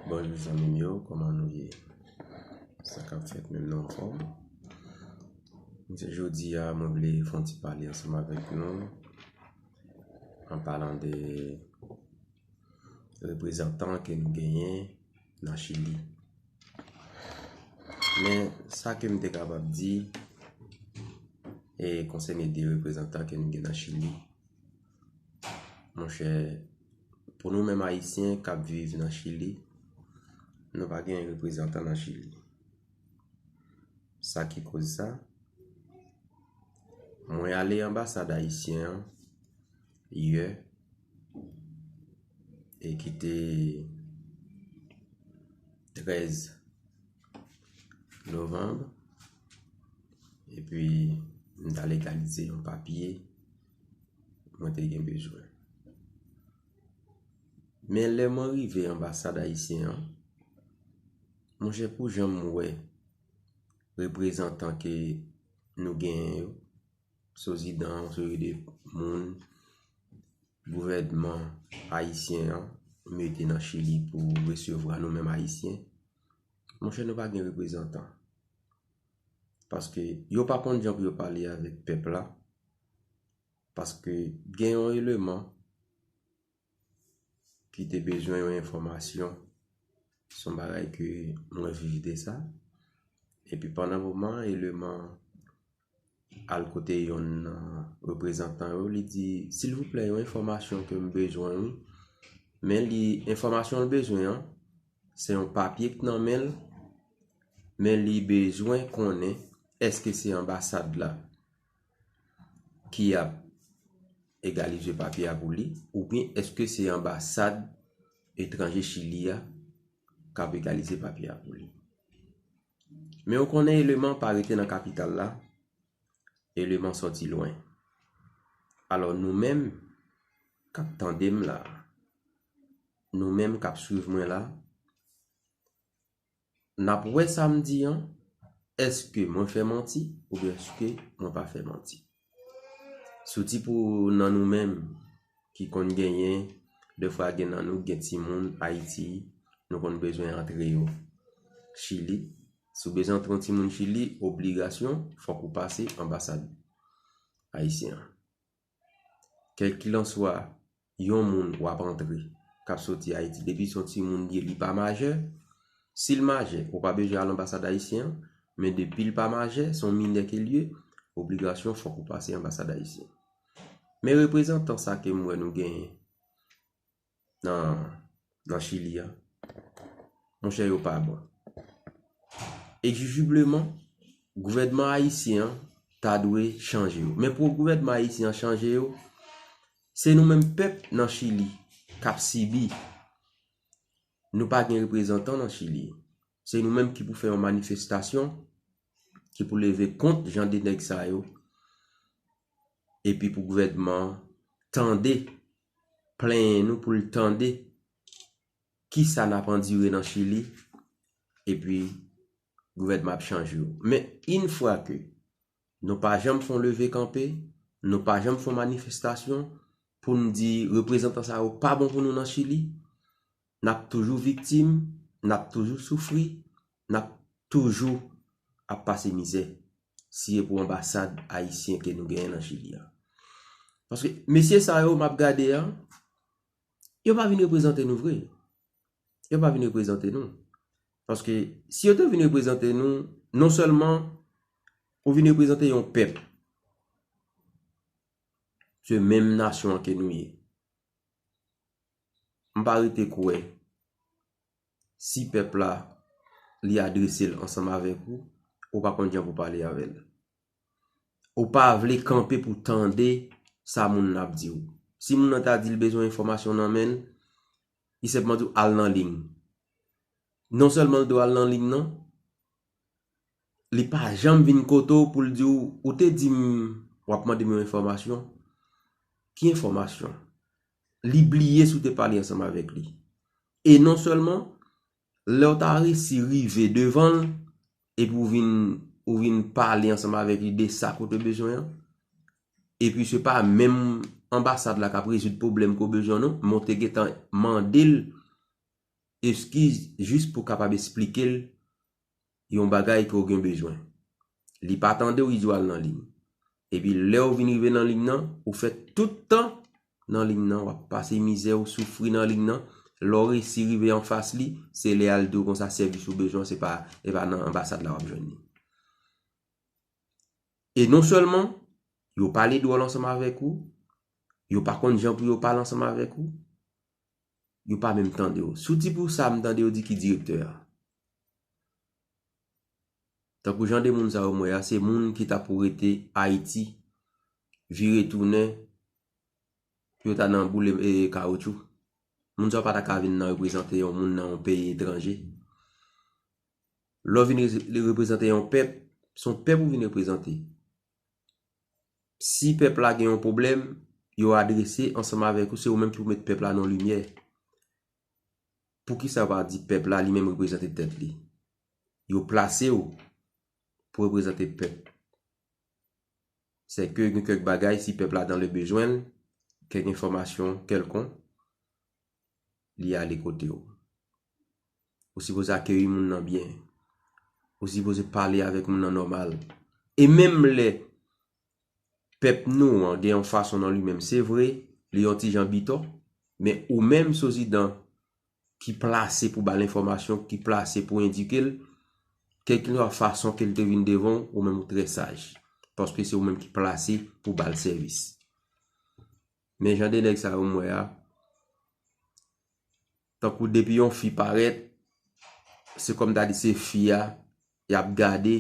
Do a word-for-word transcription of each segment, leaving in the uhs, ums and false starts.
Bonjou zanmi m yo, kòman nou ye? Sa k ap fèt menm, nou anfòm? Jodi a, mwen vle fè yon ti pale ansanm avèk nou, an palan de reprezantan ke nou genyen nan Chili. Men, sa ke m te kapab di, e konsène de reprezantan ke nou gen nan Chili, monchè, pou nou menm Ayisyen k ap viv nan Chili, nou pa gen reprezantan nan Chili. Sa ki koz sa? Mwen ale anbasad ayisyen an yè, e ki te trèz novanm, epi m t al egalize yon papye mwen te gen bezwen. Men lè mwen rive anbasad ayisyen an, monchè, pou jan m wè reprezantan ke nou genyen yo, prezidan, yon seri de moun, gouvènman ayisyen an mete nan Chili pou resevwa nou menm Ayisyen, monchè, nou pa gen reprezantan. Paske yo pa konn jan pou yo pale avèk pèp la, paske gen yon eleman ki te bezwen yon enfòmasyon. Se yon bagay ke mwen viv de sa. Epi pandan moman, eleman al kote yonn nan reprezantan yo, li di, "Silvouplè, yon enfòmasyon ke m bezwen, wi." Men li, enfòmasyon l bezwen an, se yon papye k nan men l, men li bezwen konnen èske se anbasad la ki ap egalize papye a pou li, oubyen èske se anbasad etranje Chili a k ap egalize papye a pou li. Men ou konnen eleman pa rete nan kapital la, eleman sòti lwen. Alò nou menm k ap tande m la, nou menm k ap swiv mwen la, n ap wè sa m di an, èske mwen fè manti oubyen èske mwen pa fè manti? Sou ti pou nan nou menm ki konn genyen, defwa gen nan nou gen timoun Ayiti, nou konn bezwen antre yo Chili. Si w bezwen antre yon timoun Chili, obligasyon, fòk ou pase anbasad ayisyen an. Kèlkilanswa yon moun w ap antre, k ap soti Ayiti, depi se yon timoun li ye, li pa majè, si l majè, ou pa bezwen al anbasad ayisyen an, men depi l pa majè, se yon minè ke l ye, obligasyon fòk ou pase anbasad ayisyen. Men reprezantan sa ke m wè nou genyen nan, nan Chili a, monchè, yo pa bon. Egzijibleman, gouvènman ayisyen an ta dwe chanje yo. Men pou gouvènman ayisyen an chanje yo, se nou menm pèp nan Chili k ap sibi. Nou pa gen reprezantan nan Chili. Se nou menm ki pou fè yon manifestasyon, ki pou leve kont jan de nèg sa yo, epi pou gouvènman an tande plenyen nou, pou l tande kisa n ap andire nan Chili, epi gouvènman ap chanje yo. Men, yon fwa ke nou pa janm fè yon leve kanpe, nou pa janm fè yon manifestasyon pou n di reprezantan sa yo pa bon pou nou nan Chili, n ap toujou viktim, n ap toujou soufri, n ap toujou ap pase mizè, si e pou anbasad ayisyen ke nou genyen nan Chili a. Paske mesye sa yo m ap gade a, yo pa vin reprezante nou vre. Yo pa vin reprezante nou. Paske si yo te vin reprezante nou, non sèlman ou vin reprezante yon pèp, se menm nasyon an ke nou ye. M pa rete kwè si pèp la, li adrese l ansanm avèk ou, ou pa konn jan pou pale avè l. Ou pa vle kanpe pou tande sa moun nan ap di w. Si moun nan ta di l bezwen enfòmasyon nan men l, li senpman di w al nan liy. Non sèlman l di w al nan liy nan, li pa janm vin kote w pou l di w, ou te di m w ap mande m yon enfòmasyon. Ki enfòmasyon? Li bliye si w te pale ansanm avèk li. E non sèlman, lè w ta resi rive devan l, epi w vin, ou vin pale ansanm avèk li de sa ke w te bezwen an, epi se pa menm anbasad la k ap rezoud pwoblèm ke w bezwen an non, men w te gentan mande l eskiz jis pou w kapab esplike l yon bagay ke w gen bezwen. Li pa tande w, li di w al nan liy. Epi lè w vin rive nan liy nan, ou fè tout tan nan liy nan, w ap pase mizè, w soufri nan liy nan. Lè w resi rive anfas li, se lè a l di w konsa sèvis ou bezwen, se pa, e pa nan anbasad la w ap jwenn li. E non sèlman, yo pale dwòl ansanm avèk ou, yo pa konn jan pou yo pale ansanm avèk ou, yo pa menm tande w. Sou ti pou sa m tande yo di ki direktè a. Tankou jan de moun sa yo m wè a, se moun ki ta pou rete Ayiti, vire tounen, pou yo ta nan boule e, kawoutchou. Moun sa yo pa ta ka vin nan reprezante yon moun nan yon peyi etranje. Lè w vin re-, reprezante yon pèp, se yon pèp ou vin reprezante. Si pèp la gen yon pwoblèm, yo adrese ansanm avèk ou, se ou menm ki pou met pèp la nan limyè. Poukisa yo pa di pèp la li menm reprezante tèt li? Yo plase w pou reprezante pèp. Sèke gen kèk bagay, si pèp la dans le besoin, kèk enfòmasyon kèlkonk, li ale kote w. Ou sipoze akeyi moun nan byen. Ou sipoze pale avèk moun nan nòmal. E menm lè pèp nou an gen yon fason nan li menm, se vre, li yon ti jan bitò, men ou menm se yon prezidan ki plase pou ba l enfòmasyon, ki plase pou endike l, kèlkeswa fason ke l te vin devan w, ou menm ou trè saj. Paske se ou menm ki plase pou ba l sèvis. Men jan de nèg sa yo m wè a, tankou depi yon fi parèt, se kòm ta di se fi a, y ap gade,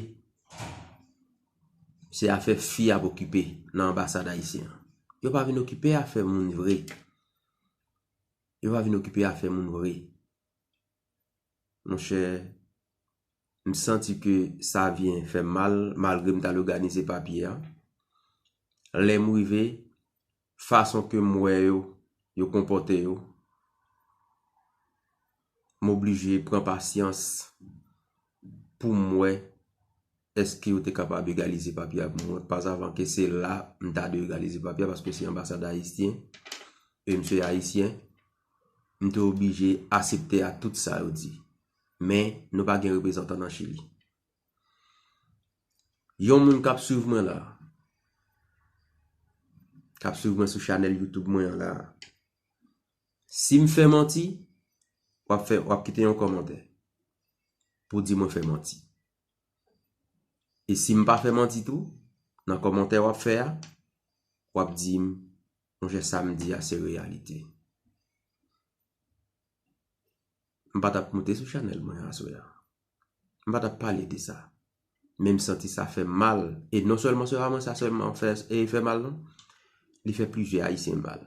se afè fi a ap okipe nan anbasad ayisyen an. Yo pa vin okipe afè moun vre. Yo pa vin okipe afè moun vre. Monchè, m santi ke sa vyen fè m mal, malgre m t al òganize papye a. Lè m rive, fason ke m wè yo, yo konpòte yo, m oblije pran pasyans pou m wè èske yo te kapab egalize papye a pou mwen. Pas avan ke se la m ta dwe egalize papye a, paske se anbasad ayisyen, e m se ayisyen, m te oblije asepte a tout sa yo di. Men, nou pa gen reprezantan nan Chili. Yon moun k ap swiv mwen la, k ap swiv mwen sou chanèl YouTube mwen an la, si m fè manti, w ap fè, w ap kite yon kòmantè pou di mwen fè manti. E si m pa fè manti tou, nan kòmantè w ap fè a, w ap di m, monchè, sa m di a se reyalite. M pa t ap moute sou chanèl mwen aswè a. M pa t ap pale de sa. Men m santi sa fè m mal. E non sèlman se pa mwen sa sèlman fè, e fè mal non. Li fè plizyè Ayisyen mal.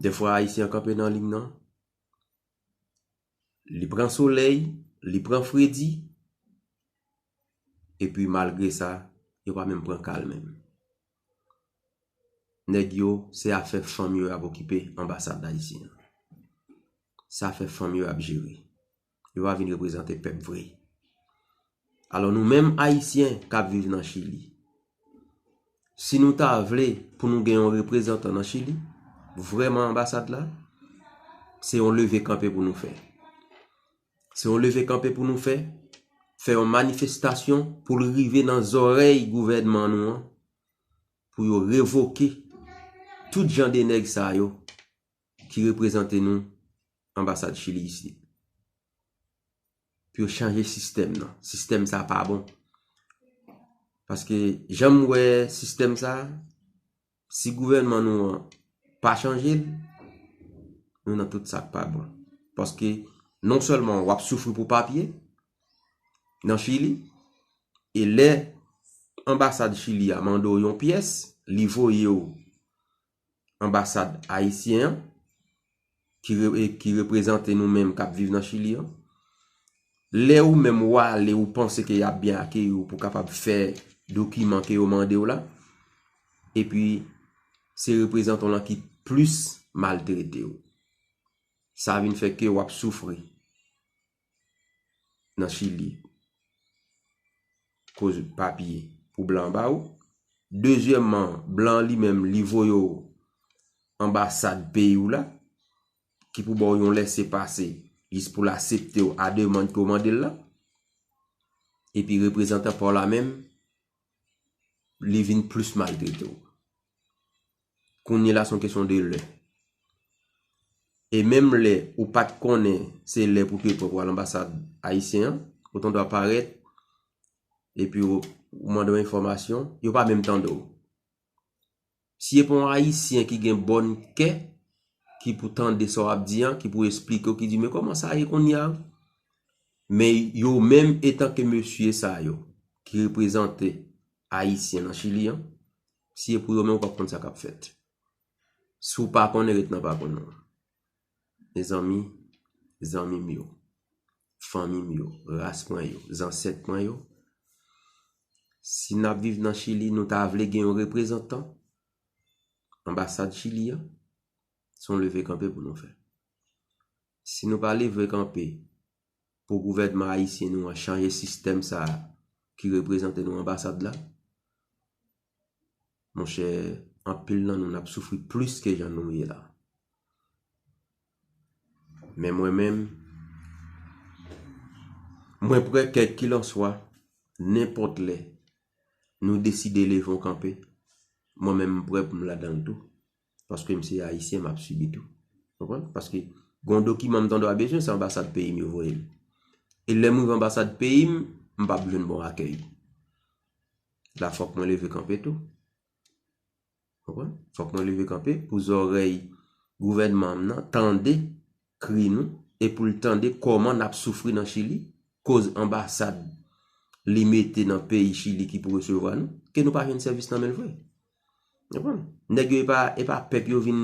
Defwa Ayisyen an kanpe nan liy nan. Li pran solèy, li pran fredi. Epi malgre sa, yo pa menm pran ka l menm. Nèg yo, se afè fanm yo y ap okipe anbasad ayisyen an. Se afè fanm yo y ap jere. Yo pa vin reprezante pèp vre. Alò nou menm Ayisyen k ap viv nan Chili, si nou ta vle pou nou gen yon reprezantan nan Chili, vrèman anbasad la, se yon leve kanpe pou nou fè. Se yon leve kanpe pou nou fè, fè yon manifestasyon pou l rive nan zòrèy gouvènman nou an, pou yo revoke tout jan de nèg sa yo ki reprezante nou anbasad Chili isit. Pou yo chanje sistèm nan. Sistèm sa pa bon. Paske jan m wè sistèm sa, si gouvènman nou an pa chanje l, nou nan tout sa k pa bon. Paske non sèlman w ap soufri pou papye nan Chili, e lè anbasad Chili a mande w yon pyès, li voye w anbasad ayisyen an, ki re-, e ki reprezante nou menm k ap viv nan Chili an. Lè ou menm ou ale, ou panse ke y ap byen akeyi w pou w kapab fè dokiman ke yo mande w la, epi se reprezantan w lan ki plis maltrete w. Sa vin fè ke w ap soufri nan Chili. Koz papye pou blan an ba ou. Dezyèmman, blan an li menm, li voye w anbasad peyi w la. ki pou ba w yon lèsepase, jis pou l aksepte w a demann ke w mande l la. Epi reprezantan pa w la menm, li vin plis maltrete w. Kounye la, se yon kesyon de lè. E menm lè ou pa t konnen se lè pou te pran pou al anbasad ayisyen an, ou tande w ap parèt, epi ou, ou mande yon enfòmasyon, yo pa menm tande w. Si e pa yon ayisyen ki gen bòn kè, ki pou tande sa w ap di an, ki pou esplike w, ki di, men kòman sa ye kounye a? Men yo menm, etanke mesye sa yo, ki reprezante ayisyen nan Chili an, si e pou yo menm, ou p ap konn sa k ap fèt. Si w pa konnen, ret nan pa konnen. Mezanmi, zanmi m yo, fanmi m yo, ras mwen yo, zansèt mwen yo, si n ap viv nan Chili, nou ta vle gen yon reprezantan anbasad Chili an, se yon leve kanpe pou nou fè. Si nou pa leve kanpe pou gouvènman ayisyen nou an chanje sistèm sa a ki reprezante nou anbasad la, monchè, anpil nan nou n ap soufri plis ke jan nou ye la. Men mwen menm, mwen prè kèlkilanswa, nenpòt lè, nou deside leve yon kanpe, mwen menm m prè pou m ladan l tou. Paske m se ayisyen, m ap sibi tou. Konprann? Paske gen yon dokiman m tande w a bezwen, se anbasad peyi m yo voye l. E lè m rive anbasad peyi m, m p ap jwenn bon akèy. La fòk mwen leve kanpe tou. Konprann? Fòk mwen leve kanpe pou zòrèy gouvènman m nan tande kri nou e pou l tande kòman n ap soufri nan Chili, koz anbasad li mete nan peyi Chili ki pou resevwa nou, ke nou pa jwenn sèvis nan men l vre. Konprann? Nèg yo e pa, e pa pèp yo vin,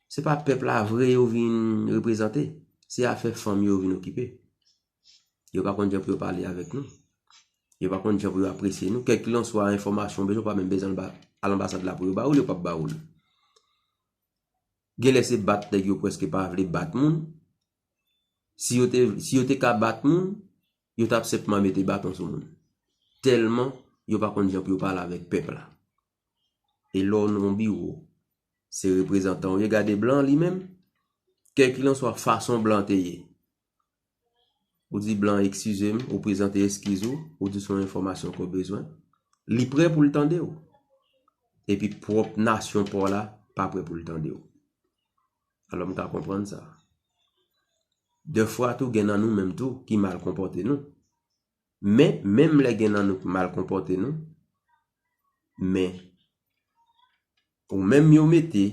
se pa pèp la vre yo vin reprezante, se afè fanm yo yo vin okipe. Yo pa konn jan pou yo pale avèk nou. Yo pa konn jan pou yo apresye nou. Kèlkilanswa enfòmasyon w bezwen, w pa menm bezwen al ba-, al anbasad la pou yo ba ou l, yo p ap ba ou l. Genlè se bat nèg yo prèske pa vle bat moun. Si yo te, si yo te ka bat moun, yo t ap senpman mete baton sou moun. Tèlman yo pa konn jan pou yo pale avèk pèp la. E lè w nan yon biwo, se reprezantan w ye, gade blan li menm, kèlkilanswa fason blan te ye. Ou di blan, "Eskize m," ou prezante eskiz ou, ou di se yon enfòmasyon ke w bezwen. Li prè pou l tande w. Epi pwòp nasyon pa w la pa prè pou l tande w. Alò m ka konprann sa. Dèfwa tou gen nan nou menm tou ki mal konpòte nou. Men, menm lè gen nan nou ki mal konpòte nou, men ou menm yo mete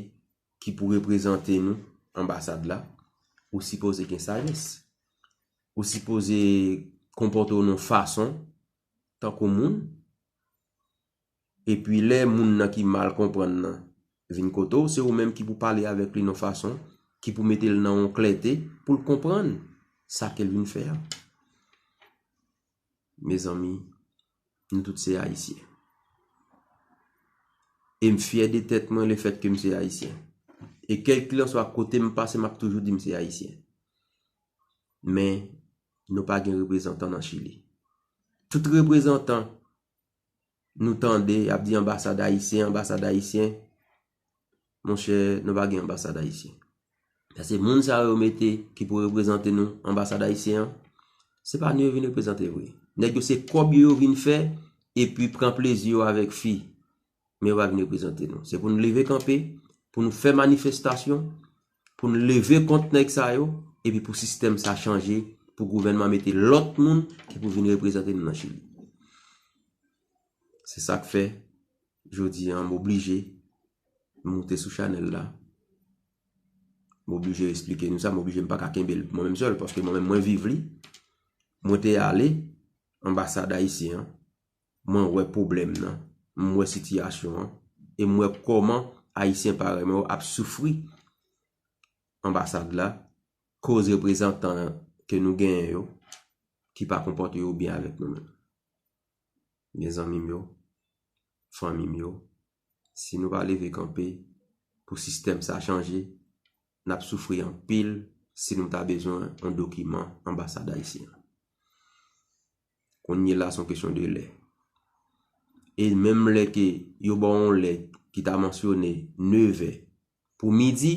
ki pou reprezante nou anbasad la, ou sipoze gen sajès. Ou sipoze konpòte w nan yon fason tankou moun. Epi lè moun nan ki mal konprann nan vin kote w, se ou menm ki pou pale avèk li nan yon fason ki pou mete l nan yon klète pou l konprann sa ke l vin fè a. Mezanmi, nou tout se Ayisyen. E m fyè de tèt mwen lefètke m se Ayisyen. E kèlkilanswa kote m pase, m ap toujou di m se Ayisyen. Men, nou pa gen reprezantan nan Chili. Tout reprezantan nou tande, y ap di anbasad ayisyen, anbasad ayisyen. Monchè, nou pa gen anbasad ayisyen. Paske moun sa yo mete ki pou reprezante nou, anbasad ayisyen an, se pa nou yo vin reprezante vre. Nèg yo se kòb yo yo vin fè, epi pran plezi yo avèk fi. Men yo pa vin reprezante nou. Se pou nou leve kanpe, pou nou fè manifestasyon, pou nou leve kont nèg sa yo, epi pou sistèm sa chanje, pou gouvènman mete lòt moun ki pou vin reprezante nou nan Chili. Se sa k fè, jodi a, m oblije moute sou chanèl la. M oblije esplike nou sa, m oblije, m pa ka kenbe l mwen menm sèl, paske mwen menm mwen viv li. Mwen te ale anbasad ayisyen an, mwen wè pwoblèm nan, m wè sitiyasyon an, e m wè kòman Ayisyen parèy mwen yo ap soufri anbasad la, koz reprezantan ke nou genyen yo, ki pa konpòte yo byen avèk nou menm. Men zanmi m yo, fanmi m yo, si nou pa leve kanpe pou sistèm sa chanje, n ap soufri anpil si nou ta bezwen yon dokiman anbasad ayisyen an. Kounye la, se yon kesyon de lè. E menm lè ke yo ba w yon lè ki ta mansyone nevè pou midi,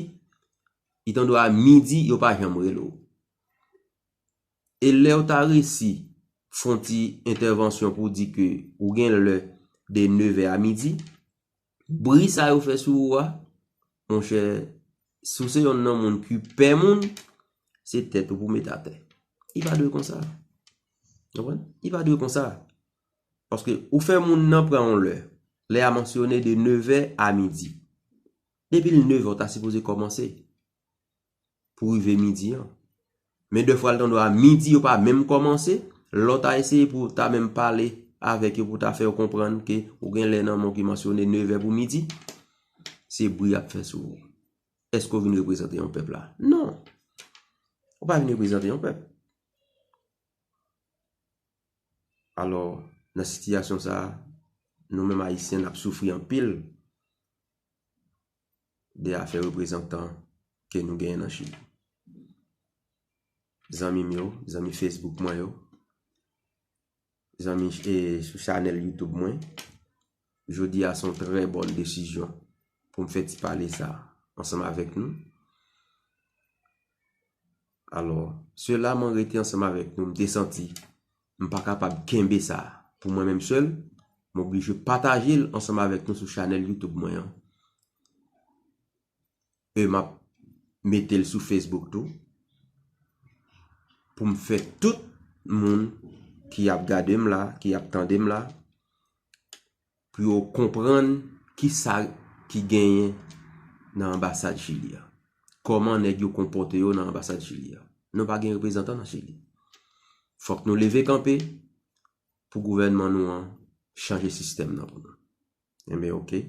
Li tande w a midi, yo pa janm rele w. E lè w ta resi fè yon ti entèvansyon pou di ke ou gen lè de nevè a midi, bri sa yo fè sou ou a, monchè, si w se yonn nan moun ki pè moun, se tèt ou pou met atè. Li pa dwe konsa. Konprann? Li pa dwe konsa. Paske ou fè moun nan pran yon lè. Lè a mansyone de nevè a midi. Depi l nevè, w ta sipoze kòmanse pou rive midi an. Men defwa l tande w a midi, yo pa menm kòmanse. Lè w ta eseye pou w ta menm pale avèk yo, pou w ta fè yo konprann ke ou gen lè nan men w ki mansyone nevè pou midi, se bri y ap fè sou ou. Èske w vin reprezante yon pèp la? Non. Ou pa vin reprezante yon pèp. Alò, nan sitiyasyon sa a, nou menm Ayisyen, n ap soufri anpil de afè reprezantan ke nou genyen nan Chili. Zanmi m yo, zanmi Facebook mwen yo, zanmi, e, sou chanèl YouTube mwen, jodi a se yon trè bòn desizyon pou m fè ti pale sa ansanm avèk nou. Alò, sèlman rete ansanm avèk nou, m te santi m pa kapab kenbe sa pou mwen menm sèl, m oblije pataje l ansanm avèk nou sou chanèl YouTube mwen an. E m ap mete l sou Facebook tou, pou m fè tout moun ki ap gade m la, ki ap tande m la, pou yo konprann kisa ki genyen nan anbasad Chili a. Kòman nèg yo konpòte yo nan anbasad Chili a. Nou pa gen reprezantan nan Chili. Fòk nou leve kanpe pou gouvènman nou an chanje sistèm nan pou nou. Enben, oke.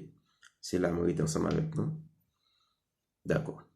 Se la mwen rete ansanm avèk nou. Dakò.